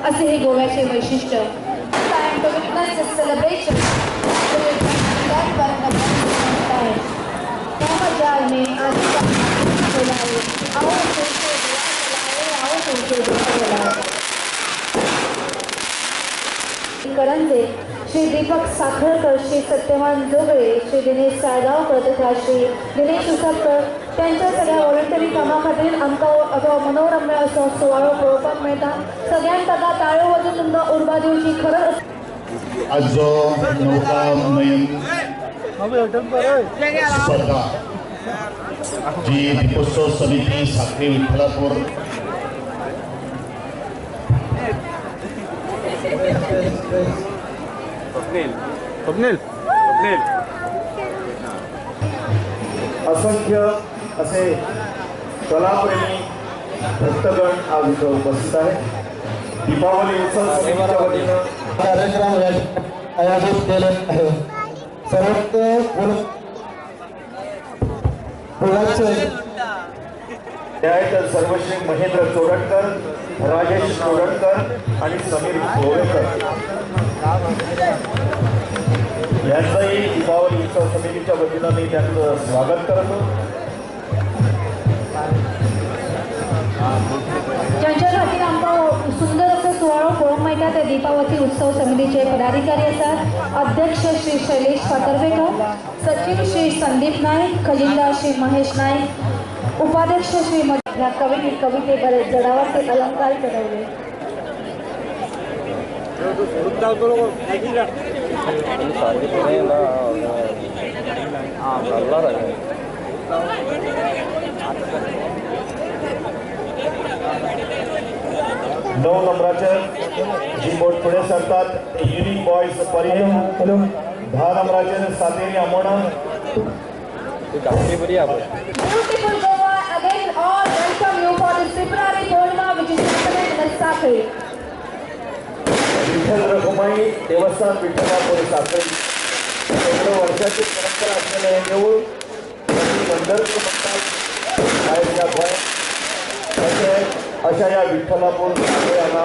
असे हे गोव्याचे वैशिष्ट्य. Time to witness this celebration. आओ करंजे, श्री दीपक साखळकर, श्री सत्यवान जोगळे, श्री दिनेश साळगांवकर तथा श्री दिनेश उसापकर त्यांच्या सगळ्या व्हॉलंटरी कामा खातीर आमकां असो मनोरम्य असो सुवाळो पळोवपाक मेळटा. सगळ्यांक ताका ताळयो वाजून तुमकां उर्बा दिवची. खरंच आज जो नौका नयन स्पर्धा जी दीपोत्सव समिती साखळी विठ्ठलापूर असंख्य असे कलाप्रेमी भक्तगण आज इथं उपस्थित आहेत. दीपावली उत्सव समितीच्या वतीनं कार्यक्रम आयोजित केले आहे. सर्वत्र फुलाचे ते आहेत सर्वश्री महेंद्र चोडणकर, राजेश चोडणकर आणि समीर गोवेकर यांचंही दीपावली उत्सव समितीच्या वतीनं मी त्यांचं स्वागत करतो. ज्यांच्या खातीर आमकां सुंदर असो सुवाळो पळोवंक मेळटा ते दीपावती उत्सव समितीचे पदाधिकारी आसात. अध्यक्ष श्री शैलेश फातर्पेकर, सचिव श्री संदीप नाईक, खजिनदार श्री महेश नाईक, उपाध्यक्ष श्री ह्या कविते बरे जडावाचे अलंकार चढवले. नऊ नंबराचे जी बोट पुढे सरतात युनिक बॉयज पर्यंत, 10 नंबराचे Sateri अमोणा. Beautiful Goa, again all welcome you for this Tripurari Purnima which is happening in the Sakri. Vitthal Rakhumai देवस्थान विठ्ठलापूर साखळी. 100 वर्षाची परंपरा असलेलं हे देऊळ मंदिर म्हणतात बाहेरच्या गोंय अशा या विठ्ठलापूर साखळी यांना